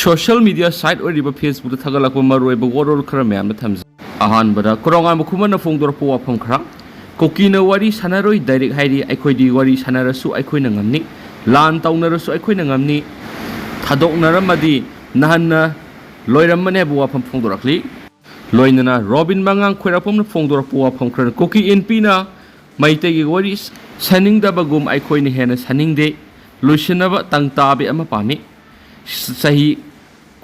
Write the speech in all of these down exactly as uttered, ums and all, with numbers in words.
Social media side ꯑꯣꯏꯔꯤꯕ ꯐꯦꯁꯕꯨꯛꯇ ꯊꯥꯒꯠꯂꯛꯄ ꯃꯔꯨꯑꯣꯏꯕ ꯋꯥꯔꯣꯜ ꯈꯔ ꯃꯌꯥꯝꯗ ꯊꯝꯖꯩ꯫ ꯑꯍꯥꯟꯕꯗ ꯀꯣꯔꯧꯉꯥꯟꯕ ꯈꯨꯃꯟꯅ ꯐꯣꯡꯗꯣꯔꯛꯄ ꯋꯥꯐꯝ ꯈꯔ꯫ ꯀꯨꯀꯤꯅ ꯋꯥꯔꯤ ꯁꯥꯟꯅꯔꯣꯏ ꯗꯥꯏꯔꯦꯛ ꯍꯥꯏꯔꯤ, ꯑꯩꯈꯣꯏꯗꯤ ꯋꯥꯔꯤ ꯁꯥꯟꯅꯔꯁꯨ ꯑꯩꯈꯣꯏꯅ ꯉꯝꯅꯤ, ꯂꯥꯟ ꯇꯧꯅꯔꯁꯨ ꯑꯩꯈꯣꯏꯅ ꯉꯝꯅꯤ, ꯊꯥꯗꯣꯛꯅꯔꯝꯃꯗꯤ ꯅꯍꯥꯟꯅ ꯂꯣꯏꯔꯝꯃꯅꯤ ꯍꯥꯏꯕ ꯋꯥꯐꯝ ꯐꯣꯡꯗꯣꯔꯛꯂꯤ꯫ ꯂꯣꯏꯅꯅ ꯔꯣꯕꯤꯟ ꯃꯉꯥꯡ ꯈꯣꯏꯔꯥꯛꯄꯝꯅ ꯐꯣꯡꯗꯣꯔꯛꯄ ꯋꯥꯐꯝ ꯈꯔ꯫ ꯀꯨꯀꯤ ꯏꯟꯄꯤꯅ ꯃꯩꯇꯩꯒꯤ ꯋꯥꯔꯤ ꯁꯥꯅꯤꯡꯗꯕꯒꯨꯝ ꯑꯩꯈꯣꯏꯅ ꯍꯦꯟꯅ ꯁꯥꯅꯤꯡꯗꯦ, ꯂꯣꯏꯁꯤꯟꯅꯕ ꯇꯪ ꯇꯥꯕꯤ ꯑꯃ ꯄꯥꯝꯃꯤ꯫ ꯆꯍꯤ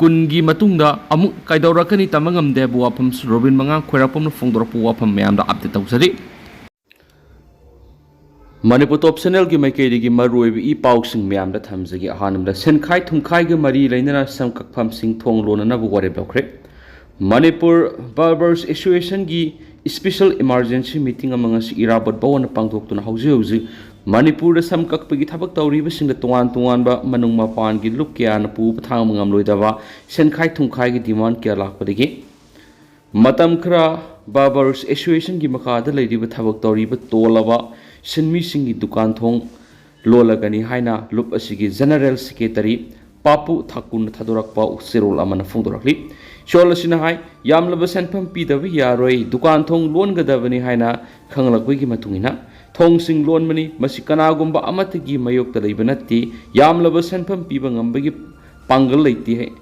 ꯀꯨꯟꯒꯤ ꯃꯇꯨꯡꯗ ꯑꯃꯨꯛ ꯀꯩꯗꯧꯔꯛꯀꯅꯤ ꯇꯝꯕ ꯉꯝꯗꯦ ꯍꯥꯏꯕ ꯋꯥꯐꯝꯁꯨ ꯔꯣꯕꯤꯟ ꯃꯉꯥꯡ ꯈꯣꯏꯔꯥꯛꯄꯝꯅ ꯐꯣꯡꯗꯣꯔꯛꯄ ꯋꯥꯐꯝ ꯃꯌꯥꯝꯗ ꯑꯞꯗꯦꯠ ꯇꯧꯖꯔꯤ꯫ ꯃꯅꯤꯄꯨꯔ ꯇꯣꯞ ꯆꯦꯅꯦꯜꯒꯤ ꯃꯥꯏꯀꯩꯗꯒꯤ ꯃꯔꯨꯑꯣꯏꯕ ꯏ ꯄꯥꯎꯁꯤꯡ ꯃꯌꯥꯝꯗ ꯊꯝꯖꯒꯦ꯫ ꯑꯍꯥꯟꯕꯗ ꯁꯦꯟꯈꯥꯏ ꯊꯨꯝꯈꯥꯏꯒ ꯃꯔꯤ ꯂꯩꯅꯅ ꯁꯝ ꯀꯛꯐꯝꯁꯤꯡ ꯊꯣꯡ ꯂꯣꯟꯅꯅꯕ ꯋꯥꯔꯦꯞ ꯂꯧꯈ꯭ꯔꯦ꯫ ꯃꯅꯤꯄꯨꯔ ꯕꯥꯔꯕꯔꯁ ꯑꯦꯁꯣꯁꯤꯌꯦꯁꯟꯒꯤ ꯏꯁꯄꯤꯁꯦꯜ ꯏꯃꯥꯔꯖꯦꯟꯁꯤ ꯃꯤꯇꯤꯡ ꯑꯃ ꯉꯁꯤ ꯏꯔꯥꯕꯣꯠ ꯚꯋꯟꯗ ꯄꯥꯡꯊꯣꯛꯇꯨꯅ ꯍꯧꯖꯤꯛ ꯍꯧꯖꯤꯛ ꯃꯅꯤꯄꯨꯔꯗ ꯁꯝ ꯀꯛꯄꯒꯤ ꯊꯕꯛ ꯇꯧꯔꯤꯕꯁꯤꯡꯗ ꯇꯣꯉꯥꯟ ꯇꯣꯉꯥꯟꯕ ꯃꯅꯨꯡ ꯃꯄꯥꯟꯒꯤ ꯂꯨꯞ ꯀꯌꯥꯅ ꯄꯨꯕ ꯊꯥꯡꯕ ꯉꯝꯂꯣꯏꯗꯕ ꯁꯦꯟꯈꯥꯏ ꯊꯨꯝꯈꯥꯏꯒꯤ ꯗꯤꯃꯥꯟ ꯀꯌꯥ ꯂꯥꯛꯄꯗꯒꯤ ꯃꯇꯝ ꯈꯔ ꯕꯥꯔꯕꯔꯁ ꯑꯦꯁꯣꯁꯤꯌꯦꯁꯟꯒꯤ ꯃꯈꯥꯗ ꯂꯩꯔꯤꯕ ꯊꯕꯛ ꯇꯧꯔꯤꯕ ꯇꯣꯜꯂꯕ ꯁꯤꯟꯃꯤꯁꯤꯡꯒꯤ ꯗꯨꯀꯥꯟ ꯊꯣꯡ ꯂꯣꯜꯂꯒꯅꯤ ꯍꯥꯏꯅ ꯂꯨꯞ ꯑꯁꯤꯒꯤ ꯖꯦꯅꯔꯦꯜ ꯁꯦꯀ꯭ꯔꯦꯇꯔꯤ ꯄꯥꯄꯨ ꯊꯥꯀꯨꯔꯅ ꯊꯥꯗꯣꯔꯛꯄ ꯆꯦꯔꯣꯜ ꯑꯃꯅ ꯐꯣꯡꯗꯣꯔꯛꯂꯤ꯫ ꯆꯦꯔꯣꯜ ꯑꯁꯤꯅ ꯍꯥꯏ, ꯌꯥꯝꯂꯕ ꯁꯦꯟꯐꯝ ꯄꯤꯗꯕ ꯌꯥꯔꯣꯏ, ꯗꯨꯀꯥꯟ ꯊꯣꯡ ꯂꯣꯟꯒꯗꯕꯅꯤ ꯍꯥꯏꯅ ꯈꯪꯂꯛꯄꯒꯤ ꯃꯇꯨꯡ ꯏꯟꯅ ꯊꯣꯡꯁꯤꯡ ꯂꯣꯟꯕꯅꯤ꯫ ꯃꯁꯤ ꯀꯅꯥꯒꯨꯝꯕ ꯑꯃꯠꯇꯒꯤ ꯃꯥꯌꯣꯛꯇ ꯂꯩꯕ ꯅꯠꯇꯦ꯫ ꯌꯥꯝꯂꯕ ꯁꯦꯟꯐꯝ ꯄꯤꯕ ꯉꯝꯕꯒꯤ ꯄꯥꯡꯒꯜ ꯂꯩꯇꯦ꯫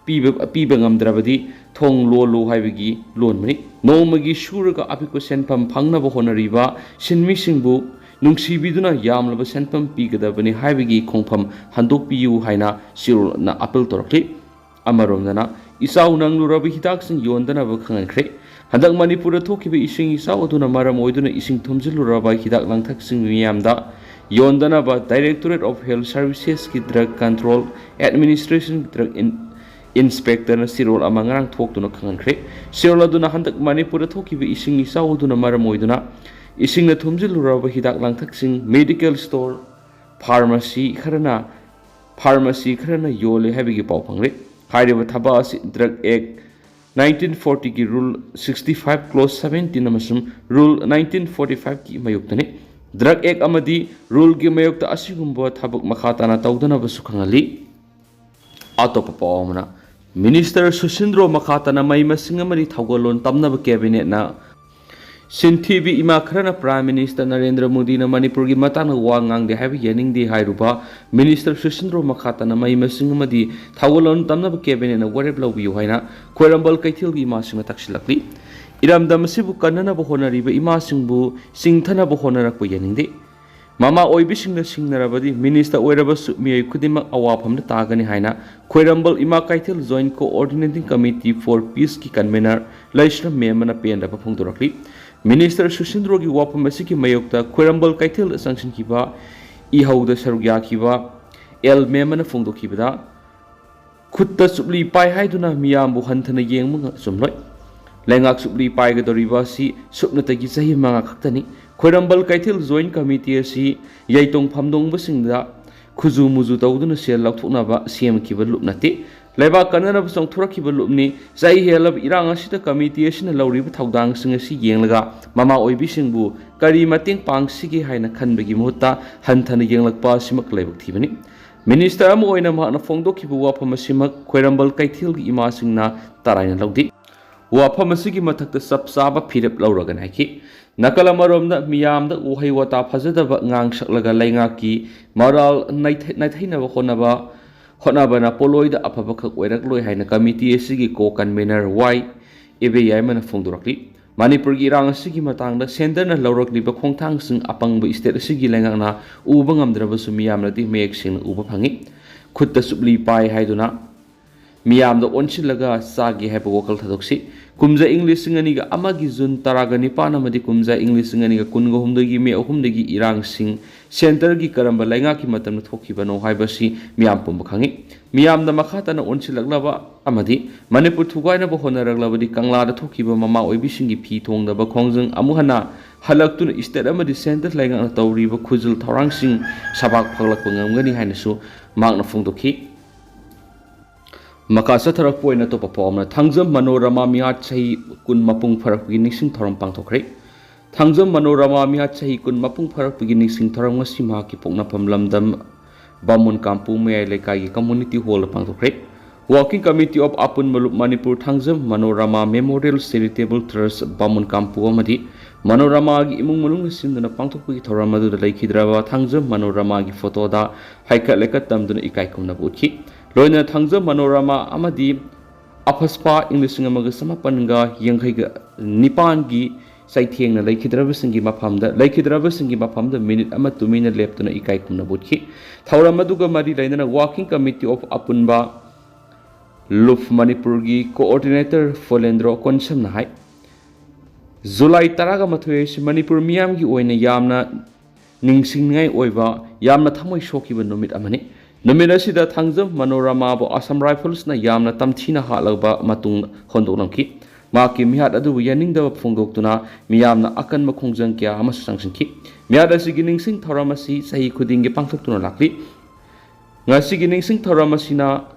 ꯄꯤꯕ, ꯄꯤꯕ ꯉꯝꯗ꯭ꯔꯕꯗꯤ ꯊꯣꯡ ꯂꯣꯜꯂꯨ ꯍꯥꯏꯕꯒꯤ ꯂꯣꯟꯕꯅꯤ꯫ ꯅꯣꯡꯃꯒꯤ ꯁꯨꯔꯒ ꯑꯄꯤꯛꯄ ꯁꯦꯟꯐꯝ ꯐꯪꯅꯕ ꯍꯣꯠꯅꯔꯤꯕ ꯁꯤꯟꯃꯤꯁꯤꯡꯕꯨ ꯅꯨꯡꯁꯤꯕꯤꯗꯨꯅ ꯌꯥꯝꯂꯕ ꯁꯦꯟꯐꯝ ꯄꯤꯒꯗꯕꯅꯤ ꯍꯥꯏꯕꯒꯤ ꯈꯣꯡꯐꯝ ꯍꯟꯗꯣꯛꯄꯤꯌꯨ ꯍꯥꯏꯅ ꯆꯦꯔꯣꯜꯅ ꯑꯥꯄꯤꯜ ꯇꯧꯔꯛꯂꯤ꯫ ꯑꯃꯔꯣꯝꯗꯅ ꯏꯆꯥꯎ ꯅꯪꯂꯨꯔꯕ ꯍꯤꯗꯥꯛꯁꯤꯡ ꯌꯣꯟꯗꯅꯕ ꯈꯪꯍꯟꯈ꯭ꯔꯦ꯫ ꯍꯟꯗꯛ ꯃꯅꯤꯄꯨꯔꯗ ꯊꯣꯛꯈꯤꯕ ꯏꯁꯤꯡ ꯏꯆꯥꯎ ꯑꯗꯨꯅ ꯃꯔꯝ ꯑꯣꯏꯗꯨꯅ ꯏꯁꯤꯡ ꯊꯨꯝꯖꯤꯜꯂꯨꯔꯕ ꯍꯤꯗꯥꯛ ꯂꯥꯡꯊꯛꯁꯤꯡ ꯃꯤꯌꯥꯝꯗ ꯌꯣꯟꯗꯅꯕ Directorate of Health Services ꯀꯤ Drug Control Administration Drug In-, Inspector ꯅ ꯆꯦꯔꯣꯜ ꯑꯃ ꯉꯔꯥꯡ ꯊꯣꯛꯇꯨꯅ ꯈꯪꯍꯟꯈ꯭ꯔꯦ꯫ ꯆꯦꯔꯣꯜ ꯑꯗꯨꯅ ꯍꯟꯗꯛ ꯃꯅꯤꯄꯨꯔꯗ ꯊꯣꯛꯈꯤꯕ ꯏꯁꯤꯡ ꯏꯆꯥꯎ ꯑꯗꯨꯅ ꯃꯔꯝ ꯑꯣꯏꯗꯨꯅ ꯏꯁꯤꯡꯅ ꯊꯨꯝꯖꯤꯜꯂꯨꯔꯕ ꯍꯤꯗꯥꯛ ꯂꯥꯡꯊꯛꯁꯤꯡ, medical store, pharmacy ꯈꯔꯅ, pharmacy ꯈꯔꯅ ꯌꯣꯜꯂꯦ ꯍꯥꯏꯕꯒꯤ ꯄꯥꯎ ꯐꯪꯂꯦ꯫ ꯍꯥꯏꯔꯤꯕ ꯊꯕꯛ ꯑꯁꯤ Drug Act nineteen forty ꯒꯤ Rule sixty five Clause seventeen ꯑꯃꯁꯨꯡ Rule nineteen forty five ꯀꯤ ꯃꯥꯌꯣꯛꯇꯅꯤ꯫ Drug Act ꯑꯃꯗꯤ rule ꯒꯤ ꯃꯥꯌꯣꯛꯇ ꯑꯁꯤꯒꯨꯝꯕ ꯊꯕꯛ ꯃꯈꯥ ꯇꯥꯅ ꯇꯧꯗꯅꯕꯁꯨ ꯈꯪꯍꯜꯂꯤ꯫ ꯑꯇꯣꯞꯄ ꯄꯥꯎ ꯑꯃꯅ, ꯃꯤꯅꯤꯁꯇꯔ ꯁꯨꯁꯤꯟꯗ꯭ꯔꯣ ꯃꯈꯥ ꯇꯥꯅ ꯃꯍꯩ ꯃꯁꯤꯡ ꯑꯃꯗꯤ ꯊꯧꯒꯜꯂꯣꯟ ꯇꯝꯅꯕ ꯀꯦꯕꯤꯅꯦꯠꯅ ꯁꯤꯟꯊꯤꯕꯤ ꯏꯃꯥ ꯈꯔꯅ ꯄ꯭ꯔꯥꯏꯝ ꯃꯤꯅꯤꯁꯇꯔ ꯅꯔꯦꯟꯗ꯭ꯔ ꯃꯣꯗꯤꯅ ꯃꯅꯤꯄꯨꯔꯒꯤ ꯃꯇꯥꯡꯗ ꯋꯥ ꯉꯥꯡꯗꯦ ꯍꯥꯏꯕ ꯌꯥꯅꯤꯡꯗꯦ ꯍꯥꯏꯔꯨꯕ ꯃꯤꯅꯤꯁꯇꯔ ꯁꯨꯁꯤꯟꯗ꯭ꯔꯣ ꯃꯈꯥ ꯇꯥꯅ ꯃꯍꯩ ꯃꯁꯤꯡ ꯑꯃꯗꯤ ꯊꯧꯒꯜꯂꯣꯟ ꯇꯝꯅꯕ ꯀꯦꯕꯤꯅꯦꯠꯅ ꯋꯥꯔꯦꯞ ꯂꯧꯕꯤꯌꯨ ꯍꯥꯏꯅ ꯈ꯭ꯋꯥꯏꯔꯝꯕꯟ ꯀꯩꯊꯦꯜꯒꯤ ꯏꯃꯥꯁꯤꯡꯅ ꯇꯛꯁꯤꯜꯂꯛꯂꯤ꯫ ꯏꯔꯝꯗꯝ ꯑꯁꯤꯕꯨ ꯀꯟꯅꯅꯕ ꯍꯣꯠꯅꯔꯤꯕ ꯏꯃꯥꯁꯤꯡꯕꯨ ꯆꯤꯡꯊꯅꯕ ꯍꯣꯠꯅꯔꯛꯄ ꯌꯥꯅꯤꯡꯗꯦ꯫ ꯃꯃꯥ ꯑꯣꯏꯕꯤꯁꯤꯡꯅ ꯁꯤꯡꯅꯔꯕꯗꯤ ꯃꯤꯅꯤꯁꯇꯔ ꯑꯣꯏꯔꯕꯁꯨ ꯃꯤꯑꯣꯏ ꯈꯨꯗꯤꯡꯃꯛ ꯑꯋꯥꯐꯝꯗ ꯇꯥꯒꯅꯤ ꯍꯥꯏꯅ ꯈ꯭ꯋꯥꯏꯔꯝꯕꯟ ꯏꯃꯥ ꯀꯩꯊꯦꯜ Joint Coordinating Committee for Peaceꯀꯤ ꯀꯟꯚꯦꯅꯔ ꯂꯩꯁ꯭ꯔꯝ ꯃꯦꯝꯕꯅ ꯄꯦꯟꯗꯕ ꯐꯣꯡꯗꯣꯔꯛꯂꯤ꯫ ꯃꯤꯅꯤꯁꯇꯔ ꯁꯨꯁꯤꯟꯗ꯭ꯔꯣꯒꯤ ꯋꯥꯐꯝ ꯑꯁꯤꯒꯤ ꯃꯥꯌꯣꯛꯇ ꯈ꯭ꯋꯥꯏꯔꯝꯕꯟ ꯀꯩꯊꯦꯜꯗ ꯆꯪꯁꯤꯟꯈꯤꯕ ꯏꯍꯧꯗ ꯁꯔꯨꯛ ꯌꯥꯈꯤꯕ ꯑꯦꯜ ꯃꯦꯝꯕꯅ ꯐꯣꯡꯗꯣꯛꯈꯤꯕꯗ, ꯈꯨꯠꯇ ꯆꯨꯞꯂꯤ ꯄꯥꯏ ꯍꯥꯏꯗꯨꯅ ꯃꯤꯌꯥꯝꯕꯨ ꯍꯟꯊꯅ ꯌꯦꯡꯕ ꯉ-, ꯆꯨꯝꯂꯣꯏ꯫ ꯂꯩꯉꯥꯛ ꯆꯨꯞꯂꯤ ꯄꯥꯏꯒꯗꯧꯔꯤꯕ ꯑꯁꯤ ꯁꯨꯞꯅꯇꯒꯤ ꯆꯍꯤ ꯃꯉꯥ ꯈꯛꯇꯅꯤ꯫ ꯈ꯭ꯋꯥꯏꯔꯝꯕꯟ ꯀꯩꯊꯦꯜ Joint Committeeꯁꯤ ꯌꯩꯇꯣꯡ ꯐꯝꯗꯣꯡꯕꯁꯤꯡꯗ ꯈꯨꯖꯨ ꯃꯨꯖꯨ ꯇꯧꯗꯨꯅ ꯁꯦꯜ ꯂꯧꯊꯣꯛꯅꯕ ꯁꯦꯝꯈꯤꯕ ꯂꯨꯞ ꯅꯠꯇꯦ꯫ ꯂꯩꯕꯥꯛ ꯀꯟꯅꯅꯕ ꯆꯣꯡꯊꯣꯔꯛꯈꯤꯕ ꯂꯨꯞꯅꯤ꯫ ꯆꯍꯤ ꯍꯦꯜꯂꯕ ꯏꯔꯥꯡ ꯑꯁꯤꯗ ꯀꯃꯤꯇꯤ ꯑꯁꯤꯅ ꯂꯧꯔꯤꯕ ꯊꯧꯗꯥꯡꯁꯤꯡ ꯑꯁꯤ ꯌꯦꯡꯂꯒ ꯃꯃꯥ ꯑꯣꯏꯕꯤꯁꯤꯡꯕꯨ ꯀꯔꯤ ꯃꯇꯦꯡ ꯄꯥꯡꯁꯤꯒꯦ ꯍꯥꯏꯅ ꯈꯟꯕꯒꯤ ꯃꯍꯨꯠꯇ ꯍꯟꯊꯅ ꯌꯦꯡꯂꯛꯄ ꯑꯁꯤꯃꯛ ꯂꯥꯏꯕꯛ ꯊꯤꯕꯅꯤ꯫ ꯃꯤꯅꯤꯁꯇꯔ ꯑꯃ ꯑꯣꯏꯅ ꯃꯍꯥꯛꯅ ꯐꯣꯡꯗꯣꯛꯈꯤꯕ ꯋꯥꯐꯝ ꯑꯁꯤꯃꯛ ꯈ꯭ꯋꯥꯏꯔꯝꯕꯟ ꯀꯩꯊꯦꯜꯒꯤ ꯏꯃꯥꯁꯤꯡꯅ ꯇꯔꯥꯏꯅ ꯂꯧꯗꯦ꯫ ꯋꯥꯐꯝ ꯑꯁꯤꯒꯤ ꯃꯊꯛꯇ ꯆꯞ ꯆꯥꯕ ꯐꯤꯔꯦꯞ ꯂꯧꯔꯒꯅꯤ ꯍꯥꯏꯈꯤ꯫ ꯅꯥꯀꯜ ꯑꯃꯔꯣꯝꯗ ꯃꯤꯌꯥꯝꯗ ꯎꯍꯩ ꯋꯥꯇꯥ ꯐꯖꯗꯕ ꯉꯥꯡꯁꯛꯂꯒ ꯂꯩꯉꯥꯛꯀꯤ ꯃꯔꯥꯜ ꯅꯩꯊ-, ꯅꯩꯊꯩꯅꯕ ꯍꯣꯠꯅꯕ, ꯍꯣꯠꯅꯕꯅ ꯄꯣꯠꯂꯣꯏꯗ ꯑꯐꯕꯈꯛ ꯑꯣꯏꯔꯛꯂꯣꯏ ꯍꯥꯏꯅ ꯀꯃꯤꯇꯤ ꯑꯁꯤꯒꯤ ꯀꯣ ꯀꯟꯚꯦꯅꯔ ꯋꯥꯏ ꯏꯕꯦꯌꯥꯏꯃꯅ ꯐꯣꯡꯗꯣꯔꯛꯂꯤ꯫ ꯃꯅꯤꯄꯨꯔꯒꯤ ꯏꯔꯥꯡ ꯑꯁꯤꯒꯤ ꯃꯇꯥꯡꯗ ꯁꯦꯟꯇꯔꯅ ꯂꯧꯔꯛꯂꯤꯕ ꯈꯣꯡꯊꯥꯡꯁꯤꯡ ꯑꯄꯪꯕ ꯁ꯭ꯇꯦꯠ ꯑꯁꯤꯒꯤ ꯂꯩꯉꯥꯛꯅ ꯎꯕ ꯉꯝꯗ꯭ꯔꯕꯁꯨ ꯃꯤꯌꯥꯝꯅꯗꯤ ꯃꯌꯦꯛ ꯁꯦꯡꯅ ꯎꯕ ꯐꯪꯉꯤ꯫ ꯈꯨꯠꯇ ꯆꯨꯞꯂꯤ ꯄꯥꯏ ꯍꯥꯏꯗꯨꯅ ꯃꯤꯌꯥꯝꯗ ꯑꯣꯟꯁꯤꯜꯂꯒ ꯆꯥꯒꯦ ꯍꯥꯏꯕ ꯋꯥꯈꯜ ꯊꯥꯗꯣꯛꯁꯤ꯫ ꯀꯨꯝꯖꯥ ꯏꯪ ꯂꯤꯁꯤꯡ ꯑꯅꯤꯒ ꯑꯃꯒꯤ ꯖꯨꯟ ꯇꯔꯥꯒ ꯅꯤꯄꯥꯟ ꯑꯃꯗꯤ ꯀꯨꯝꯖꯥ ꯏꯪ ꯂꯤꯁꯤꯡ ꯑꯅꯤꯒ ꯀꯨꯟꯒ ꯍꯨꯝꯗꯣꯏꯒꯤ ꯃꯦ ꯑꯍꯨꯝꯗꯒꯤ ꯏꯔꯥꯡꯁꯤꯡ ꯁꯦꯟꯇꯔꯒꯤ ꯀꯔꯝꯕ ꯂꯩꯉꯥꯛꯀꯤ ꯃꯇꯝꯗ ꯊꯣꯛꯈꯤꯕꯅꯣ ꯍꯥꯏꯕꯁꯤ ꯃꯤꯌꯥꯝ ꯄꯨꯝꯕ ꯈꯪꯏ꯫ ꯃꯤꯌꯥꯝꯗ ꯃꯈꯥ ꯇꯥꯅ ꯑꯣꯟꯁꯤꯜꯂꯛꯂꯕ ꯑꯃꯗꯤ ꯃꯅꯤꯄꯨꯔ ꯊꯨꯒꯥꯏꯅꯕ ꯍꯣꯠꯅꯔꯛꯂꯕꯗꯤ ꯀꯪꯂꯥꯗ ꯊꯣꯛꯈꯤꯕ ꯃꯃꯥ ꯑꯣꯏꯕꯤꯁꯤꯡꯒꯤ ꯐꯤ ꯊꯣꯡꯗꯕ ꯈꯣꯡꯖꯪ ꯑꯃꯨꯛ ꯍꯟꯅ ꯍꯜꯂꯛꯇꯨꯅ ꯁ꯭ꯇꯦꯠ ꯑꯃꯗꯤ ꯁꯦꯟꯇꯔ ꯂꯩꯉꯥꯛꯅ ꯇꯧꯔꯤꯕ ꯈꯨꯖꯤꯜ ꯊꯧꯔꯥꯡꯁꯤꯡ ꯁꯕꯥꯛ ꯐꯒꯠꯂꯛꯄ ꯉꯝꯒꯅꯤ ꯍꯥꯏꯅꯁꯨ ꯃꯍꯥꯛꯅ ꯐꯣꯡꯗꯣꯛꯈꯤ꯫ ꯃꯈꯥ ꯆꯠꯊꯔꯛꯄ ꯑꯣꯏꯅ ꯑꯇꯣꯞꯄ ꯄꯥꯎ ꯑꯃꯅ, ꯊꯥꯡꯖꯝ ꯃꯅꯣꯔꯃꯥ ꯃꯤꯍꯥꯠ ꯆꯍꯤ ꯀꯨꯟ ꯃꯄꯨꯡ ꯐꯥꯔꯛꯄꯒꯤ ꯅꯤꯡꯁꯤꯡ ꯊꯧꯔꯝ ꯄꯥꯡꯊꯣꯛꯈ꯭ꯔꯦ꯫ ꯊꯥꯡꯖꯝ ꯃꯅꯣꯔꯃꯥ ꯃꯤꯍꯥꯠ ꯆꯍꯤ ꯀꯨꯟ ꯃꯄꯨꯡ ꯐꯥꯔꯛꯄꯒꯤ ꯅꯤꯡꯁꯤꯡ ꯊꯧꯔꯝ ꯉꯁꯤ ꯃꯍꯥꯛꯀꯤ ꯄꯣꯛꯅꯐꯝ ꯂꯝꯗꯝ ꯕꯥꯃꯣꯟ ꯀꯥꯝꯄꯨ ꯃꯌꯥꯏ ꯂꯩꯀꯥꯏꯒꯤ community hall the ꯄꯥꯡꯊꯣꯛꯈ꯭ꯔꯦ꯫ Working Committee of ꯑꯄꯨꯟꯕ ꯂꯨꯞ Manipur Thangjam Manorama Memorial Charitable Trust ꯕꯥꯃꯣꯟ ꯀꯥꯝꯄꯨ ꯑꯃꯗꯤ ꯃꯅꯣꯔꯃꯥꯒꯤ ꯏꯃꯨꯡ ꯃꯅꯨꯡꯅ ꯁꯤꯟꯗꯨꯅ ꯄꯥꯡꯊꯣꯛꯄꯒꯤ ꯊꯧꯔꯝ ꯑꯗꯨꯗ ꯂꯩꯈꯤꯗ꯭ꯔꯕ ꯊꯥꯡꯖꯝ ꯃꯅꯣꯔꯃꯥꯒꯤ ꯐꯣꯇꯣꯗ ꯍꯩꯀꯠ ꯂꯩꯀꯠ ꯇꯝꯗꯨꯅ ꯏꯀꯥꯏ ꯈꯨꯝꯅꯕ ꯎꯠꯈꯤ꯫ ꯂꯣꯏꯅꯅ ꯊꯥꯡꯖꯝ ꯃꯅꯣꯔꯃꯥ ꯑꯃꯗꯤ ꯑꯐꯁꯄꯥ ꯏꯪ ꯂꯤꯁꯤꯡ ꯑꯃꯒ ꯆꯃꯥꯄꯟꯒ ꯌꯥꯡꯈꯩꯒ ꯅꯤꯄꯥꯟꯒꯤ ꯆꯩꯊꯦꯡꯅ ꯂꯩꯈꯤꯗ꯭ꯔꯕꯁꯤꯡꯒꯤ ꯃꯐꯝꯗ, ꯂꯩꯈꯤꯗ꯭ꯔꯕꯁꯤꯡꯒꯤ ꯃꯐꯝꯗ ꯃꯤꯅꯤꯠ ꯑꯃ ꯇꯨꯃꯤꯟꯅ ꯂꯦꯞꯇꯨꯅ ꯏꯀꯥꯏ ꯈꯨꯝꯅꯕ ꯎꯠꯈꯤ꯫ ꯊꯧꯔꯝ ꯑꯗꯨꯒ ꯃꯔꯤ ꯂꯩꯅꯅ Working Committee of ꯑꯄꯨꯟꯕ ꯂꯨꯞ ꯃꯅꯤꯄꯨꯔꯒꯤ coordinator ꯐꯣꯂꯦꯟꯗ꯭ꯔꯣ ꯀꯣꯟꯁꯝꯅ ꯍꯥꯏ, ꯖꯨꯂꯥꯏ ꯇꯔꯥꯒ ꯃꯥꯊꯣꯏ ꯑꯁꯤ ꯃꯅꯤꯄꯨꯔ ꯃꯤꯌꯥꯝꯒꯤ ꯑꯣꯏꯅ ꯌꯥꯝꯅ ꯅꯤꯡꯁꯤꯡꯅꯤꯡꯉꯥꯏ ꯑꯣꯏꯕ, ꯌꯥꯝꯅ ꯊꯃꯣꯏ ꯁꯣꯛꯈꯤꯕ ꯅꯨꯃꯤꯠ ꯑꯃꯅꯤ꯫ ꯅꯨꯃꯤꯠ ꯑꯁꯤꯗ ꯊꯥꯡꯖꯝ ꯃꯅꯣꯔꯃꯥꯕꯨ ꯑꯁꯥꯝ ꯔꯥꯏꯐꯜꯁꯅ ꯌꯥꯝꯅ ꯇꯝꯊꯤꯅ ꯍꯥꯠꯂꯕ ꯃꯇꯨꯡ ꯍꯣꯟꯗꯣꯛꯂꯝꯈꯤ꯫ ꯃꯍꯥꯛꯀꯤ ꯃꯤꯍꯥꯠ ꯑꯗꯨꯕꯨ ꯌꯥꯅꯤꯡꯗꯕ ꯐꯣꯡꯗꯣꯛꯇꯨꯅ ꯃꯤꯌꯥꯝꯅ ꯑꯀꯟꯕ ꯈꯣꯡꯖꯪ ꯀꯌꯥ ꯑꯃꯁꯨ ꯆꯪꯁꯤꯟꯈꯤ꯫ ꯃꯤꯍꯥꯠ ꯑꯁꯤꯒꯤ ꯅꯤꯡꯁꯤꯡ ꯊꯧꯔꯝ ꯑꯁꯤ ꯆꯍꯤ ꯈꯨꯗꯤꯡꯒꯤ ꯄꯥꯡꯊꯣꯛꯇꯨꯅ ꯂꯥꯛꯂꯤ꯫ ꯉꯁꯤꯒꯤ ꯅꯤꯡꯁꯤꯡ ꯊꯧꯔꯝ ꯑꯁꯤꯅ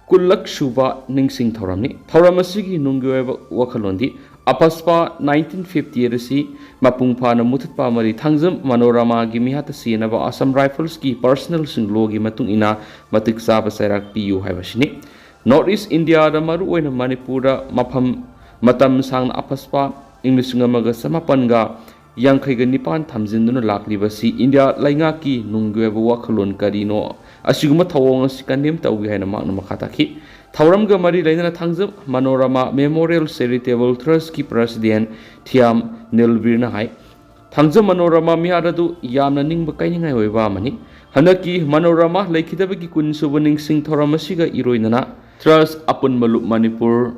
ꯀꯨꯟꯂꯛ ꯁꯨꯕ ꯅꯤꯡꯁꯤꯡ ꯊꯧꯔꯝꯅꯤ꯫ ꯊꯧꯔꯝ ꯑꯁꯤꯒꯤ ꯅꯨꯡꯒꯤ ꯑꯣꯏꯕ ꯋꯥꯈꯜꯂꯣꯟꯗꯤ ꯑꯐꯁꯄꯥ nineteen fifty eight ꯑꯁꯤ ꯃꯄꯨꯡ ꯐꯥꯅ ꯃꯨꯊꯠꯄ ꯑꯃꯗꯤ ꯊꯥꯡꯖꯝ ꯃꯅꯣꯔꯃꯥꯒꯤ ꯃꯤꯍꯥꯠꯇ ꯁꯤꯖꯤꯟꯅꯕ ꯑꯁꯥꯝ ꯔꯥꯏꯐꯜꯁꯀꯤ personnel ꯁꯤꯡ ꯂꯣꯒꯤ ꯃꯇꯨꯡ ꯏꯟꯅ ꯃꯇꯤꯛ ꯆꯥꯕ ꯆꯩꯔꯥꯛ ꯄꯤꯌꯨ ꯍꯥꯏꯕꯁꯤꯅꯤ꯫ North East India ꯗ ꯃꯔꯨꯑꯣꯏꯅ ꯃꯅꯤꯄꯨꯔꯗ ꯃꯐꯝ, ꯃꯇꯝ ꯁꯥꯡꯅ ꯑꯐꯁꯄꯥ ꯏꯪ ꯂꯤꯁꯤꯡ ꯑꯃꯒ ꯆꯃꯥꯄꯟꯒ ꯌꯥꯡꯈꯩꯒ ꯅꯤꯄꯥꯟ ꯊꯝꯖꯤꯟꯗꯨꯅ ꯂꯥꯛꯂꯤꯕꯁꯤ ꯏꯟꯗꯤꯌꯥ ꯂꯩꯉꯥꯛꯀꯤ ꯅꯨꯡꯒꯤ ꯑꯣꯏꯕ ꯋꯥꯈꯜꯂꯣꯟ ꯀꯔꯤꯅꯣ, ꯑꯁꯤꯒꯨꯝꯕ ꯊꯧꯑꯣꯡ ꯑꯁꯤ condemn ꯇꯧꯏ ꯍꯥꯏꯅ ꯃꯍꯥꯛꯅ ꯃꯈꯥ ꯇꯥꯈꯤ꯫ ꯊꯧꯔꯝꯒ ꯃꯔꯤ ꯂꯩꯅꯅ Thangjam Manorama Memorial Charitable Trust ꯀꯤ president ꯊꯤꯌꯥꯝ ꯅꯤꯜꯕꯤꯔꯅ ꯍꯥꯏ, ꯊꯥꯡꯖꯝ ꯃꯅꯣꯔꯃꯥ ꯃꯤꯍꯥꯠ ꯑꯗꯨ ꯌꯥꯝꯅ ꯅꯤꯡꯕ ꯀꯥꯏꯅꯤꯡꯉꯥꯏ ꯑꯣꯏꯕ ꯑꯃꯅꯤ꯫ ꯍꯟꯗꯛꯀꯤ ꯃꯅꯣꯔꯃꯥ ꯂꯩꯈꯤꯗꯕꯒꯤ ꯀꯨꯟ ꯁꯨꯕ ꯅꯤꯡꯁꯤꯡ ꯊꯧꯔꯝ ꯑꯁꯤꯒ ꯏꯔꯣꯏꯅꯅ Trust ꯑꯄꯨꯟꯕ ꯂꯨꯞ ꯃꯅꯤꯄꯨꯔ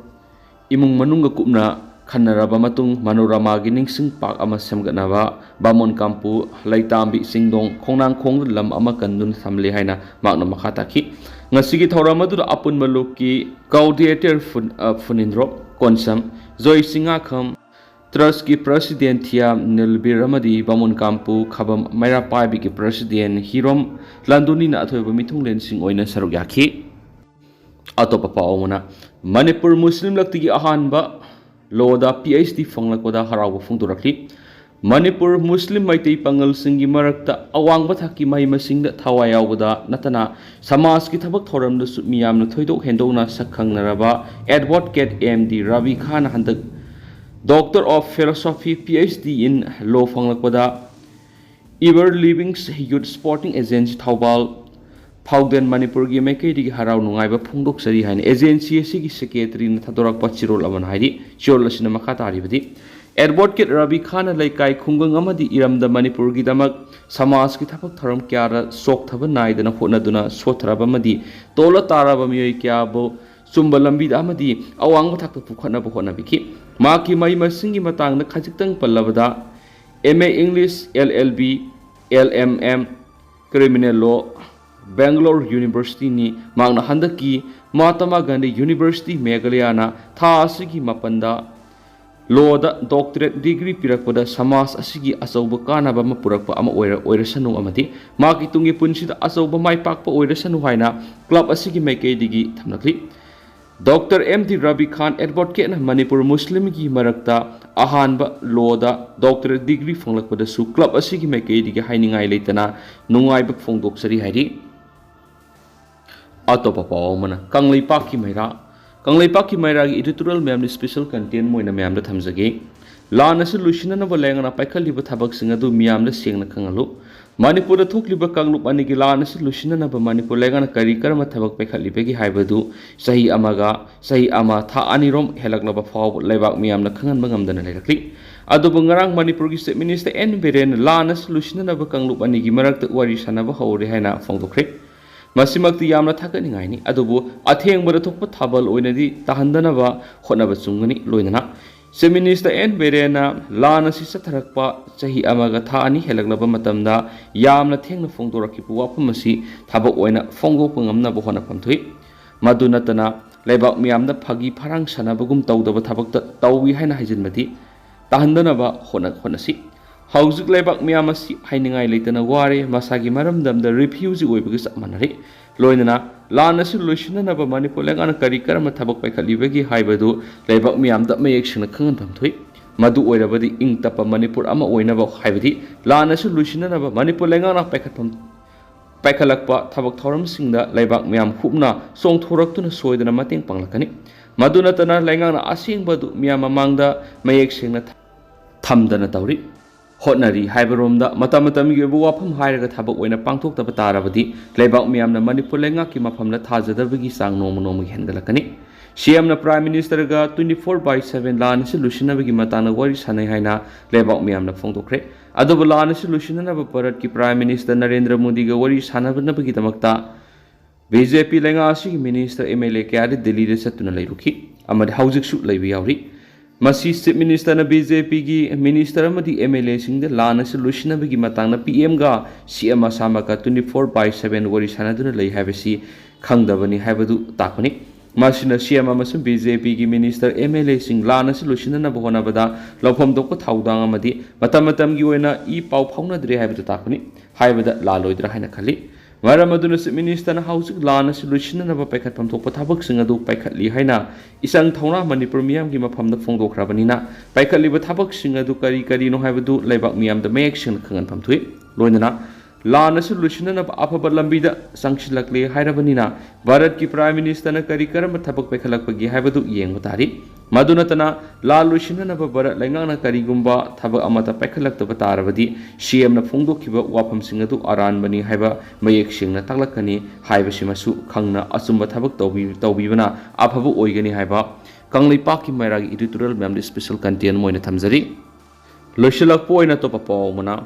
ꯏꯃꯨꯡ ꯃꯅꯨꯡꯒ ꯀꯨꯞꯅ ꯈꯟꯅꯔꯕ ꯃꯇꯨꯡ ꯃꯅꯣꯔꯃꯥꯒꯤ ꯅꯤꯡꯁꯤꯡ ꯄꯥꯛ ꯑꯃ ꯁꯦꯝꯒꯠꯅꯕ ꯕꯥꯃꯣꯟ ꯀꯥꯝꯄꯨ, ꯂꯩꯇꯥꯝꯕꯤ ꯆꯤꯡꯗꯣꯡ, ꯈꯣꯡꯅꯥꯡꯈꯣꯡꯗ ꯂꯝ ꯑꯃ ꯀꯟꯗꯨꯅ ꯊꯝꯂꯦ ꯍꯥꯏꯅ ꯃꯍꯥꯛꯅ ꯃꯈꯥ ꯇꯥꯈꯤ꯫ ꯉꯁꯤꯒꯤ ꯊꯧꯔꯝ ꯑꯗꯨꯗ ꯑꯄꯨꯟꯕ ꯂꯨꯞꯀꯤ coordinator ꯐꯨꯟ-, ꯑ, ꯐꯨꯅꯤꯟꯗ꯭ꯔꯣꯞ ꯀꯣꯟꯁꯝ, ꯖꯣꯏ ꯆꯤꯡꯉꯥꯈꯝ, Trust ꯀꯤ president ꯊꯤꯌꯥꯝ ꯅꯤꯜꯕꯤꯔ ꯑꯃꯗꯤ ꯕꯥꯃꯣꯟ ꯀꯥꯝꯄꯨ ꯈꯕꯝ ꯃꯩꯔꯥ ꯄꯥꯏꯕꯤꯒꯤ president ꯍꯤꯔꯣꯝ ꯂꯥꯟꯗꯨꯅꯤꯅ ꯑꯊꯣꯏꯕ ꯃꯤꯊꯨꯡꯂꯦꯟꯁꯤꯡ ꯑꯣꯏꯅ ꯁꯔꯨꯛ ꯌꯥꯈꯤ꯫ ꯑꯇꯣꯞꯄ ꯄꯥꯎ ꯑꯃꯅ, ꯃꯅꯤꯄꯨꯔ ꯃꯨꯁꯂꯤꯝ ꯂꯛꯇꯒꯤ ꯑꯍꯥꯟꯕ ꯂꯣꯗ PhD ꯐꯪꯂꯛꯄꯗ ꯍꯔꯥꯎꯕ ꯐꯣꯡꯗꯣꯔꯛꯂꯤ꯫ ꯃꯅꯤꯄꯨꯔ ꯃꯨꯁꯂꯤꯝ ꯃꯩꯇꯩ ꯄꯥꯉꯜꯁꯤꯡꯒꯤ ꯃꯔꯛꯇ ꯑꯋꯥꯡꯕ ꯊꯥꯛꯀꯤ ꯃꯍꯩ ꯃꯁꯤꯡꯗ ꯊꯋꯥꯏ ꯌꯥꯎꯕꯗ ꯅꯠꯇꯅ ꯁꯃꯥꯖꯀꯤ ꯊꯕꯛ ꯊꯧꯔꯝꯗꯁꯨ ꯃꯤꯌꯥꯝꯅ ꯊꯣꯏꯗꯣꯛ ꯍꯦꯟꯗꯣꯛꯅ ꯁꯛ ꯈꯪꯅꯔꯕ ꯑꯦꯗꯚꯣꯀꯦꯠ ꯑꯦꯝ ꯗꯤ ꯔꯥꯕꯤ ꯈꯥꯟꯅ ꯍꯟꯗꯛ Doctor of Philosophy, P H D in Law ꯐꯪꯂꯛꯄꯗ Ever Living Youth Sporting Agency Thoubal ꯐꯥꯎꯗꯦꯟ ꯃꯅꯤꯄꯨꯔꯒꯤ ꯃꯥꯏꯀꯩꯗꯒꯤ ꯍꯔꯥꯎ ꯅꯨꯡꯉꯥꯏꯕ ꯐꯣꯡꯗꯣꯛꯆꯔꯤ ꯍꯥꯏꯅ ꯑꯦꯖꯦꯟꯁꯤ ꯑꯁꯤꯒꯤ ꯁꯦꯀ꯭ꯔꯦꯇꯔꯤꯅ ꯊꯥꯗꯣꯔꯛꯄ ꯆꯤꯔꯣꯜ ꯑꯃꯅ ꯍꯥꯏꯔꯤ꯫ ꯆꯤꯔꯣꯜ ꯑꯁꯤꯅ ꯃꯈꯥ ꯇꯥꯔꯤꯕꯗꯤ, ꯑꯦꯗꯚꯣꯀꯦꯠ ꯔꯥꯕꯤ ꯈꯥꯟꯅ ꯂꯩꯀꯥꯏ ꯈꯨꯡꯒꯪ ꯑꯃꯗꯤ ꯏꯔꯝꯗ ꯃꯅꯤꯄꯨꯔꯒꯤꯗꯃꯛ ꯁꯃꯥꯖꯀꯤ ꯊꯕꯛ ꯊꯧꯔꯝ ꯀꯌꯥꯗ ꯆꯣꯛꯊꯕ ꯅꯥꯏꯗꯅ ꯍꯣꯠꯅꯗꯨꯅ ꯁꯣꯠꯊꯔꯕ ꯑꯃꯗꯤ ꯇꯣꯜꯂ ꯇꯥꯔꯕ ꯃꯤꯑꯣꯏ ꯀꯌꯥꯕꯨ ꯆꯨꯝꯕ ꯂꯝꯕꯤꯗ ꯑꯃꯗꯤ ꯑꯋꯥꯡꯕ ꯊꯥꯛꯇ ꯄꯨꯈꯠꯅꯕ ꯍꯣꯠꯅꯕꯤꯈꯤ꯫ ꯃꯍꯥꯛꯀꯤ ꯃꯍꯩ ꯃꯁꯤꯡꯒꯤ ꯃꯇꯥꯡꯗ ꯈꯖꯤꯛꯇꯪ ꯄꯜꯂꯕꯗ, M A English, L L B, L M M, Criminal Law, Bangalore University ꯅꯤ꯫ ꯃꯍꯥꯛꯅ ꯍꯟꯗꯛꯀꯤ ꯃꯍꯥꯇꯃꯥ ꯒꯥꯟꯙꯤ ꯌꯨꯅꯤꯚꯔꯁꯤꯇꯤ ꯃꯦꯘꯥꯂꯌꯥꯅ ꯊꯥ ꯑꯁꯤꯒꯤ ꯃꯥꯄꯟꯗ ꯂꯣꯗ ꯗꯣꯛꯇꯔꯦꯠ ꯗꯤꯒ꯭ꯔꯤ ꯄꯤꯔꯛꯄꯗ ꯁꯃꯥꯖ ꯑꯁꯤꯒꯤ ꯑꯆꯧꯕ ꯀꯥꯟꯅꯕ ꯑꯃ ꯄꯨꯔꯛꯄ ꯑꯃ ꯑꯣꯏꯔ-, ꯑꯣꯏꯔꯁꯅꯨ ꯑꯃꯗꯤ ꯃꯍꯥꯛꯀꯤ ꯇꯨꯡꯒꯤ ꯄꯨꯟꯁꯤꯗ ꯑꯆꯧꯕ ꯃꯥꯏ ꯄꯥꯛꯄ ꯑꯣꯏꯔꯁꯅꯨ ꯍꯥꯏꯅ ꯀ꯭ꯂꯕ ꯑꯁꯤꯒꯤ ꯃꯥꯏꯀꯩꯗꯒꯤ ꯊꯝꯂꯛꯂꯤ꯫ ꯗꯣꯛꯇꯔ ꯑꯦꯝ ꯗꯤ ꯔꯕꯤ ꯈꯥꯟ ꯑꯦꯗꯚꯣꯀꯦꯠꯅ ꯃꯅꯤꯄꯨꯔ ꯃꯨꯁꯂꯤꯝꯒꯤ ꯃꯔꯛꯇ ꯑꯍꯥꯟꯕ ꯂꯣꯗ ꯗꯣꯛꯇꯔꯦꯠ ꯗꯤꯒ꯭ꯔꯤ ꯐꯪꯂꯛꯄꯗꯁꯨ ꯀ꯭ꯂꯕ ꯑꯁꯤꯒꯤ ꯃꯥꯏꯀꯩꯗꯒꯤ ꯍꯥꯏꯅꯤꯡꯉꯥꯏ ꯂꯩꯇꯅ ꯅꯨꯡꯉꯥꯏꯕ ꯐꯣꯡꯗꯣꯛꯆꯔꯤ ꯍꯥꯏꯔꯤ꯫ ꯑꯇꯣꯞꯄ ꯄꯥꯎ ꯑꯃꯅ, ꯀꯪꯂꯩꯄꯥꯛꯀꯤ ꯃꯩꯔꯥ꯫ ꯀꯪꯂꯩꯄꯥꯛꯀꯤ ꯃꯩꯔꯥꯒꯤ editorial ꯃꯌꯥꯝꯅ special content ꯑꯣꯏꯅ ꯃꯌꯥꯝꯗ ꯊꯝꯖꯒꯦ꯫ ꯂꯥꯟ ꯑꯁꯤ ꯂꯣꯏꯁꯤꯟꯅꯅꯕ ꯂꯩꯉꯥꯛꯅ ꯄꯥꯏꯈꯠꯂꯤꯕ ꯊꯕꯛꯁꯤꯡ ꯑꯗꯨ ꯃꯤꯌꯥꯝꯗ ꯁꯦꯡꯅ ꯈꯪꯍꯜꯂꯨ꯫ ꯃꯅꯤꯄꯨꯔꯗ ꯊꯣꯛꯂꯤꯕ ꯀꯥꯡꯂꯨꯞ ꯑꯅꯤꯒꯤ ꯂꯥꯟ ꯑꯁꯤ ꯂꯣꯏꯁꯤꯟꯅꯅꯕ ꯃꯅꯤꯄꯨꯔ ꯂꯩꯉꯥꯛꯅ ꯀꯔꯤ ꯀꯔꯝꯕ ꯊꯕꯛ ꯄꯥꯏꯈꯠꯂꯤꯕꯒꯦ ꯍꯥꯏꯕꯗꯨ ꯆꯍꯤ ꯑꯃꯒ, ꯆꯍꯤ ꯑꯃ ꯊꯥ ꯑꯅꯤꯔꯣꯝ ꯍꯦꯜꯂꯛꯂꯕ ꯐꯥꯎꯕ ꯂꯩꯕꯥꯛ ꯃꯤꯌꯥꯝꯅ ꯈꯪꯍꯟꯕ ꯉꯝꯗꯅ ꯂꯩꯔꯛꯂꯤ꯫ ꯑꯗꯨꯕꯨ ꯉꯔꯥꯡ ꯃꯅꯤꯄꯨꯔꯒꯤ Chief Minister ꯑꯦꯟ ꯕꯤꯔꯦꯟꯅ ꯂꯥꯟ ꯑꯁꯤ ꯂꯣꯏꯁꯤꯟꯅꯅꯕ ꯀꯥꯡꯂꯨꯞ ꯑꯅꯤꯒꯤ ꯃꯔꯛꯇ ꯋꯥꯔꯤ ꯁꯥꯟꯅꯕ ꯍꯧꯔꯦ ꯍꯥꯏꯅ ꯐꯣꯡꯗꯣꯛꯈ꯭ꯔꯦ꯫ ꯃꯁꯤꯃꯛꯇꯤ ꯌꯥꯝꯅ ꯊꯥꯒꯠꯅꯤꯡꯉꯥꯏꯅꯤ, ꯑꯗꯨꯕꯨ ꯑꯊꯦꯡꯕꯗ ꯊꯣꯛꯄ ꯊꯥꯕꯜ ꯑꯣꯏꯅꯗꯤ ꯇꯥꯍꯟꯗꯅꯕ ꯍꯣꯠꯅꯕ ꯆꯨꯝꯒꯅꯤ꯫ ꯂꯣꯏꯅꯅ Chief Minister ꯑꯦꯟ ꯕꯤꯔꯦꯟꯅ ꯂꯥꯟ ꯑꯁꯤ ꯆꯠꯊꯔꯛꯄ ꯆꯍꯤ ꯑꯃꯒ ꯊꯥ ꯑꯅꯤ ꯍꯦꯜꯂꯛꯂꯕ ꯃꯇꯝꯗ ꯌꯥꯝꯅ ꯊꯦꯡꯅ ꯐꯣꯡꯗꯣꯔꯛꯈꯤꯕ ꯋꯥꯐꯝ ꯑꯁꯤ ꯊꯕꯛ ꯑꯣꯏꯅ ꯐꯣꯡꯗꯣꯛꯄ ꯉꯝꯅꯕ ꯍꯣꯠꯅꯐꯝ ꯊꯣꯛꯏ꯫ ꯃꯗꯨ ꯅꯠꯇꯅ ꯂꯩꯕꯥꯛ ꯃꯤꯌꯥꯝꯗ ꯐꯥꯒꯤ ꯐꯔꯥꯡ ꯁꯥꯟꯅꯕꯒꯨꯝ ꯇꯧꯗꯕ ꯊꯕꯛꯇ ꯇꯧꯏ ꯍꯥꯏꯅ ꯍꯥꯏꯖꯤꯟꯕꯗꯤ ꯇꯥꯍꯟꯗꯅꯕ ꯍꯣꯠꯅ-, ꯍꯣꯠꯅꯁꯤ꯫ ꯍꯧꯖꯤꯛ ꯂꯩꯕꯥꯛ ꯃꯤꯌꯥꯝ ꯑꯁꯤ ꯍꯥꯏꯅꯤꯡꯉꯥꯏ ꯂꯩꯇꯅ ꯋꯥꯔꯦ, ꯃꯁꯥꯒꯤ ꯃꯔꯝꯗꯝꯗ refugee ꯑꯣꯏꯕꯒ ꯆꯞ ꯃꯥꯟꯅꯔꯦ꯫ ꯂꯣꯏꯅꯅ ꯂꯥꯟ ꯑꯁꯤ ꯂꯣꯏꯁꯤꯟꯅꯅꯕ ꯃꯅꯤꯄꯨꯔ ꯂꯩꯉꯥꯛꯅ ꯀꯔꯤ ꯀꯔꯝꯕ ꯊꯕꯛ ꯄꯥꯏꯈꯠꯂꯤꯕꯒꯦ ꯍꯥꯏꯕꯗꯨ ꯂꯩꯕꯥꯛ ꯃꯤꯌꯥꯝꯗ ꯃꯌꯦꯛ ꯁꯦꯡꯅ ꯈꯪꯍꯟꯐꯝ ꯊꯣꯛꯏ꯫ ꯃꯗꯨ ꯑꯣꯏꯔꯕꯗꯤ ꯏꯪ ꯇꯞꯄ ꯃꯅꯤꯄꯨꯔ ꯑꯃ ꯑꯣꯏꯅꯕ, ꯍꯥꯏꯕꯗꯤ ꯂꯥꯟ ꯑꯁꯤ ꯂꯣꯏꯁꯤꯟꯅꯅꯕ ꯃꯅꯤꯄꯨꯔ ꯂꯩꯉꯥꯛꯅ ꯄꯥꯏꯈꯠꯐꯝ ꯄꯥꯏꯈꯠꯂꯛꯄ ꯊꯕꯛ ꯊꯧꯔꯝꯁꯤꯡꯗ ꯂꯩꯕꯥꯛ ꯃꯤꯌꯥꯝ ꯍꯨꯞꯅ ꯆꯣꯡꯊꯣꯔꯛꯇꯨꯅ ꯁꯣꯏꯗꯅ ꯃꯇꯦꯡ ꯄꯥꯡꯂꯛꯀꯅꯤ꯫ ꯃꯗꯨ ꯅꯠꯇꯅ ꯂꯩꯉꯥꯛꯅ ꯑꯁꯦꯡꯕ ꯑꯗꯨ ꯃꯤꯌꯥꯝ ꯃꯃꯥꯡꯗ ꯃꯌꯦꯛ ꯁꯦꯡꯅ ꯊꯝꯗꯅ ꯇꯧꯔꯤ꯫ ꯍꯣꯠꯅꯔꯤ ꯍꯥꯏꯕꯔꯣꯝꯗ ꯃꯇꯝ ꯃꯇꯝꯒꯤ ꯑꯣꯏꯕ ꯋꯥꯐꯝ ꯍꯥꯏꯔꯒ ꯊꯕꯛ ꯑꯣꯏꯅ ꯄꯥꯡꯊꯣꯛꯇꯕ ꯇꯥꯔꯕꯗꯤ ꯂꯩꯕꯥꯛ ꯃꯤꯌꯥꯝꯅ ꯃꯅꯤꯄꯨꯔ ꯂꯩꯉꯥꯛꯀꯤ ꯃꯐꯝꯗ ꯊꯥꯖꯗꯕꯒꯤ ꯆꯥꯡ ꯅꯣꯡꯃ ꯅꯣꯡꯃꯒꯤ ꯍꯦꯟꯒꯠꯂꯛꯀꯅꯤ꯫ ꯁꯤ ꯑꯦꯝꯅ Prime Ministerꯒ twenty four by seven ꯂꯥꯟ ꯑꯁꯤ ꯂꯣꯏꯁꯤꯟꯅꯕꯒꯤ ꯃꯇꯥꯡꯗ ꯋꯥꯔꯤ ꯁꯥꯟꯅꯩ ꯍꯥꯏꯅ ꯂꯩꯕꯥꯛ ꯃꯤꯌꯥꯝꯅ ꯐꯣꯡꯗꯣꯛꯈ꯭ꯔꯦ꯫ ꯑꯗꯨꯕꯨ ꯂꯥꯟ ꯑꯁꯤ ꯂꯣꯏꯁꯤꯟꯅꯅꯕ ꯚꯥꯔꯠꯀꯤ Prime Minister ꯅꯔꯦꯟꯗ꯭ꯔ ꯃꯣꯗꯤꯒ ꯋꯥꯔꯤ ꯁꯥꯟꯅꯅꯕꯒꯤꯗꯃꯛꯇ ꯕꯤ ꯖꯦ ꯄꯤ ꯂꯩꯉꯥꯛ ꯑꯁꯤꯒꯤ minister, M L A ꯀꯌꯥꯗꯤ ꯗꯤꯜꯂꯤꯗ ꯆꯠꯇꯨꯅ ꯂꯩꯔꯨꯈꯤ ꯑꯃꯗꯤ ꯍꯧꯖꯤꯛꯁꯨ ꯂꯩꯕ ꯌꯥꯎꯔꯤ꯫ ꯃꯁꯤ Chief Ministerꯅ ꯕꯤ ꯖꯦ ꯄꯤꯒꯤ minister ꯑꯃꯗꯤ M L Aꯁꯤꯡꯗ ꯂꯥꯟ ꯑꯁꯤ ꯂꯣꯏꯁꯤꯟꯅꯕꯒꯤ ꯃꯇꯥꯡꯗ P Mꯒ C M ꯃꯁꯥꯃꯛꯀ twenty four by seven ꯋꯥꯔꯤ ꯁꯥꯟꯅꯗꯨꯅ ꯂꯩ ꯍꯥꯏꯕꯁꯤ ꯈꯪꯗꯕꯅꯤ ꯍꯥꯏꯕꯗꯨ ꯇꯥꯛꯄꯅꯤ꯫ ꯃꯁꯤꯅ C M ꯑꯃꯁꯨꯡ B J Pꯒꯤ minister, M L Aꯁꯤꯡ ꯂꯥꯟ ꯑꯁꯤ ꯂꯣꯏꯁꯤꯟꯅꯅꯕ ꯍꯣꯠꯅꯕꯗ ꯂꯧꯐꯝ ꯊꯣꯛꯄ ꯊꯧꯗꯥꯡ ꯑꯃꯗꯤ ꯃꯇꯝ ꯃꯇꯝꯒꯤ ꯑꯣꯏꯅ ꯏ ꯄꯥꯎ ꯐꯥꯎꯅꯗ꯭ꯔꯦ ꯍꯥꯏꯕꯗꯨ ꯇꯥꯛꯄꯅꯤ꯫ ꯍꯥꯏꯕꯗ ꯂꯥꯜꯂꯣꯏꯗ꯭ꯔꯥ ꯍꯥꯏꯅ ꯈꯜꯂꯤ꯫ ꯃꯔꯝ ꯑꯗꯨꯅ Chief Ministerꯅ ꯍꯧꯖꯤꯛ ꯂꯥꯟ ꯑꯁꯤ ꯂꯣꯏꯁꯤꯟꯅꯅꯕ ꯄꯥꯏꯈꯠꯐꯝ ꯊꯣꯛꯄ ꯊꯕꯛꯁꯤꯡ ꯑꯗꯨ ꯄꯥꯏꯈꯠꯂꯤ ꯍꯥꯏꯅ ꯏꯆꯪ ꯊꯧꯅꯥ ꯃꯅꯤꯄꯨꯔ ꯃꯤꯌꯥꯝꯒꯤ ꯃꯐꯝꯗ ꯐꯣꯡꯗꯣꯛꯈ꯭ꯔꯕꯅꯤꯅ, ꯄꯥꯏꯈꯠꯂꯤꯕ ꯊꯕꯛꯁꯤꯡ ꯑꯗꯨ ꯀꯔꯤ ꯀꯔꯤꯅꯣ ꯍꯥꯏꯕꯗꯨ ꯂꯩꯕꯥꯛ ꯃꯤꯌꯥꯝꯗ ꯃꯌꯦꯛ ꯁꯦꯡꯅ ꯈꯪꯍꯟꯐꯝ ꯊꯣꯛꯏ꯫ ꯂꯣꯏꯅꯅ ꯂꯥꯟ ꯑꯁꯤ ꯂꯣꯏꯁꯤꯟꯅꯅꯕ ꯑꯐꯕ ꯂꯝꯕꯤꯗ ꯆꯪꯁꯤꯜꯂꯛꯂꯦ ꯍꯥꯏꯔꯕꯅꯤꯅ, ꯚꯥꯔꯠꯀꯤ Prime Ministerꯅ ꯀꯔꯤ ꯀꯔꯝꯕ ꯊꯕꯛ ꯄꯥꯏꯈꯠꯂꯛꯄꯒꯦ ꯍꯥꯏꯕꯗꯨ ꯌꯦꯡꯕ ꯇꯥꯔꯤ꯫ ꯃꯗꯨ ꯅꯠꯇꯅ, ꯂꯥꯟ ꯂꯣꯏꯁꯤꯟꯅꯅꯕ ꯚꯥꯔꯠ ꯂꯩꯉꯥꯛꯅ ꯀꯔꯤꯒꯨꯝꯕ ꯊꯕꯛ ꯑꯃꯠꯇ ꯄꯥꯏꯈꯠꯂꯛꯇꯕ ꯇꯥꯔꯕꯗꯤ, C Mꯅ ꯐꯣꯡꯗꯣꯛꯈꯤꯕ ꯋꯥꯐꯝꯁꯤꯡ ꯑꯗꯨ ꯑꯔꯥꯟꯕꯅꯤ ꯍꯥꯏꯕ ꯃꯌꯦꯛ ꯁꯦꯡꯅ ꯇꯥꯛꯂꯛꯀꯅꯤ ꯍꯥꯏꯕꯁꯤꯃꯁꯨ ꯈꯪꯅ ꯑꯆꯨꯝꯕ ꯊꯕꯛ ꯇꯧꯕꯤ-, ꯇꯧꯕꯤꯕꯅ ꯑꯐꯕ ꯑꯣꯏꯒꯅꯤ ꯍꯥꯏꯕ ꯀꯪꯂꯩꯄꯥꯛꯀꯤ ꯃꯩꯔꯥꯒꯤ editorial ꯃꯌꯥꯝꯗ special content ꯑꯣꯏꯅ ꯊꯝꯖꯔꯤ꯫ ꯂꯣꯏꯁꯤꯜꯂꯛꯄ ꯑꯣꯏꯅ ꯑꯇꯣꯞꯄ ꯄꯥꯎ ꯑꯃꯅ,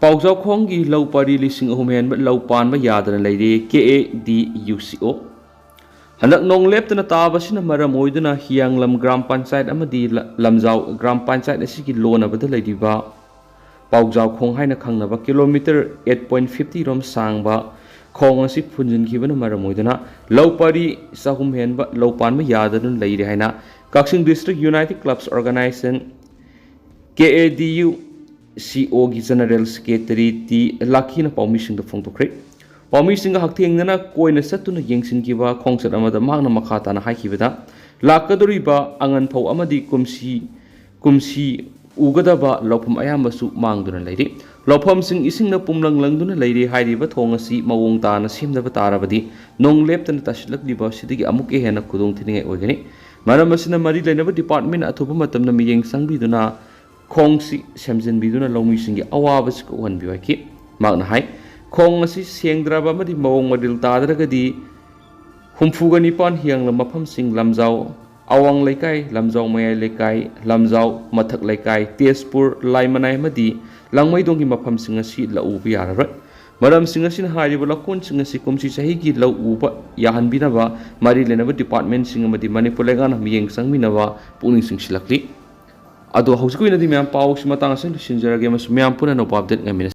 ꯄꯥꯎꯖꯥꯎꯈꯣꯡꯒꯤ ꯂꯧ ꯄꯔꯤ ꯂꯤꯁꯤꯡ ꯑꯍꯨꯝ ꯍꯦꯟꯕ ꯂꯧ ꯄꯥꯟꯕ ꯌꯥꯗꯅ ꯂꯩꯔꯦ, K A D U C O꯫ ꯍꯟꯗꯛ ꯅꯣꯡ ꯂꯦꯞꯇꯅ ꯇꯥꯕꯁꯤꯅ ꯃꯔꯝ ꯑꯣꯏꯗꯨꯅ ꯍꯤꯌꯥꯡꯂꯝ ꯒ꯭ꯔꯥꯝ ꯄꯟꯆꯥꯌꯠ ꯑꯃꯗꯤ ꯂ-, ꯂꯝꯖꯥꯎ ꯒ꯭ꯔꯥꯝ ꯄꯟꯆꯥꯌꯠ ꯑꯁꯤꯒꯤ ꯂꯣꯟꯅꯕꯗ ꯂꯩꯔꯤꯕ ꯄꯥꯎꯖꯥꯎꯈꯣꯡ ꯍꯥꯏꯅ ꯈꯪꯅꯕ kilometre eight point fifty ꯔꯣꯝ ꯁꯥꯡꯕ ꯈꯣꯡ ꯑꯁꯤ ꯐꯨꯟꯖꯤꯟꯈꯤꯕꯅ ꯃꯔꯝ ꯑꯣꯏꯗꯨꯅ ꯂꯧ ꯄꯔꯤ ꯆꯍꯨꯝ ꯍꯦꯟꯕ ꯂꯧ ꯄꯥꯟꯕ ꯌꯥꯗꯗꯨꯅ ꯂꯩꯔꯦ ꯍꯥꯏꯅ Kakching District United Clubs Organisation, K A D U C Oꯒꯤ General Secretary ꯇꯤ ꯂꯥꯈꯤꯅ ꯄꯥꯎꯃꯤꯁꯤꯡꯗ ꯐꯣꯡꯗꯣꯛꯈ꯭ꯔꯦ꯫ ꯄꯥꯎꯃꯤꯁꯤꯡꯒ ꯍꯛꯊꯦꯡꯅꯅ ꯀꯣꯏꯅ ꯆꯠꯇꯨꯅ ꯌꯦꯡꯁꯤꯟꯈꯤꯕ ꯈꯣꯡꯆꯠ ꯑꯃꯗ ꯃꯍꯥꯛꯅ ꯃꯈꯥ ꯇꯥꯅ ꯍꯥꯏꯈꯤꯕꯗ, ꯂꯥꯛꯀꯗꯧꯔꯤꯕ ꯑꯉꯟ ꯐꯧ ꯑꯃꯗꯤ ꯀꯨꯝꯁꯤ ꯀꯨꯝꯁꯤ ꯎꯒꯗꯕ ꯂꯧꯐꯝ ꯑꯌꯥꯝꯕꯁꯨ ꯃꯥꯡꯗꯨꯅ ꯂꯩꯔꯤ꯫ ꯂꯧꯐꯝꯁꯤꯡ ꯏꯁꯤꯡꯅ ꯄꯨꯝꯂꯪ ꯂꯪꯗꯨꯅ ꯂꯩꯔꯤ꯫ ꯍꯥꯏꯔꯤꯕ ꯊꯣꯡ ꯑꯁꯤ ꯃꯑꯣꯡ ꯇꯥꯅ ꯁꯦꯝꯗꯕ ꯇꯥꯔꯕꯗꯤ ꯅꯣꯡ ꯂꯦꯞꯇꯅ ꯇꯥꯁꯤꯜꯂꯛꯂꯤꯕ ꯑꯁꯤꯗꯒꯤ ꯑꯃꯨꯛꯀ ꯍꯦꯟꯅ ꯈꯨꯗꯣꯡ ꯊꯤꯅꯤꯡꯉꯥꯏ ꯑꯣꯏꯒꯅꯤ꯫ ꯃꯔꯝ ꯑꯁꯤꯅ ꯃꯔꯤ ꯂꯩꯅꯕ ꯗꯤꯄꯥꯔꯠꯃꯦꯟ ꯑꯊꯨꯕ ꯃꯇꯝꯗ ꯃꯤꯠꯌꯦꯡ ꯆꯪꯕꯤꯗꯨꯅ ꯈꯣꯡꯁꯤ ꯁꯦꯝꯖꯤꯟꯕꯤꯗꯨꯅ ꯂꯧꯃꯤꯁꯤꯡꯒꯤ ꯑꯋꯥꯕꯁꯤ ꯀꯣꯛꯍꯟꯕꯤꯌꯨ ꯍꯥꯏꯈꯤ꯫ ꯃꯍꯥꯛꯅ ꯍꯥꯏ, ꯈꯣꯡ ꯑꯁꯤ ꯁꯦꯡꯗ꯭ꯔꯕ ꯑꯃꯗꯤ ꯃꯑꯣꯡ ꯃꯔꯤꯜ ꯇꯥꯗ꯭ꯔꯒꯗꯤ ꯍꯨꯝꯐꯨꯒ ꯅꯤꯄꯥꯟ ꯍꯤꯌꯥꯡꯂꯝ ꯃꯐꯝꯁꯤꯡ ꯂꯝꯖꯥꯎ ꯑꯋꯥꯡ ꯂꯩꯀꯥꯏ, ꯂꯝꯖꯥꯎ ꯃꯌꯥꯏ ꯂꯩꯀꯥꯏ, ꯂꯝꯖꯥꯎ ꯃꯊꯛ ꯂꯩꯀꯥꯏ, ꯇꯦꯖꯄꯨꯔ, ꯂꯥꯏꯃꯅꯥꯏ ꯑꯃꯗꯤ ꯂꯥꯡꯃꯩꯗꯣꯡꯒꯤ ꯃꯐꯝꯁꯤꯡ ꯑꯁꯤ ꯂꯧ ꯎꯕ ꯌꯥꯔꯔꯣꯏ꯫ ꯃꯔꯝꯁꯤꯡ ꯑꯁꯤꯅ ꯍꯥꯏꯔꯤꯕ ꯂꯧꯀꯣꯟꯁꯤꯡ ꯑꯁꯤ ꯀꯨꯝꯁꯤ ꯆꯍꯤꯒꯤ ꯂꯧ ꯎꯕ ꯌꯥꯍꯟꯕꯤꯅꯕ ꯃꯔꯤ ꯂꯩꯅꯕ ꯗꯤꯄꯥꯔꯠꯃꯦꯟꯁꯤꯡ ꯑꯃꯗꯤ ꯃꯅꯤꯄꯨꯔ ꯂꯩꯉꯥꯛꯅ ꯃꯤꯠꯌꯦꯡ ꯆꯪꯃꯤꯟꯅꯕ ꯄꯨꯛꯅꯤꯡ ꯆꯤꯡꯁꯤꯜꯂꯛꯂꯤ꯫ ꯑꯗꯣ ꯍꯧꯖꯤꯛꯀꯤ ꯑꯣꯏꯅꯗꯤ ꯃꯌꯥꯝ ꯄꯥꯎꯁꯤ ꯃꯇꯥꯡ ꯑꯁꯤꯗ ꯂꯣꯏꯁꯤꯟꯖꯔꯒꯦ, ꯑꯃꯁꯨꯡ ꯃꯌꯥꯝ ꯄꯨꯟꯅ ꯑꯅꯧꯕ ꯑꯞꯗꯦꯠ ꯉꯥꯏꯃꯤꯟꯅꯁꯤ꯫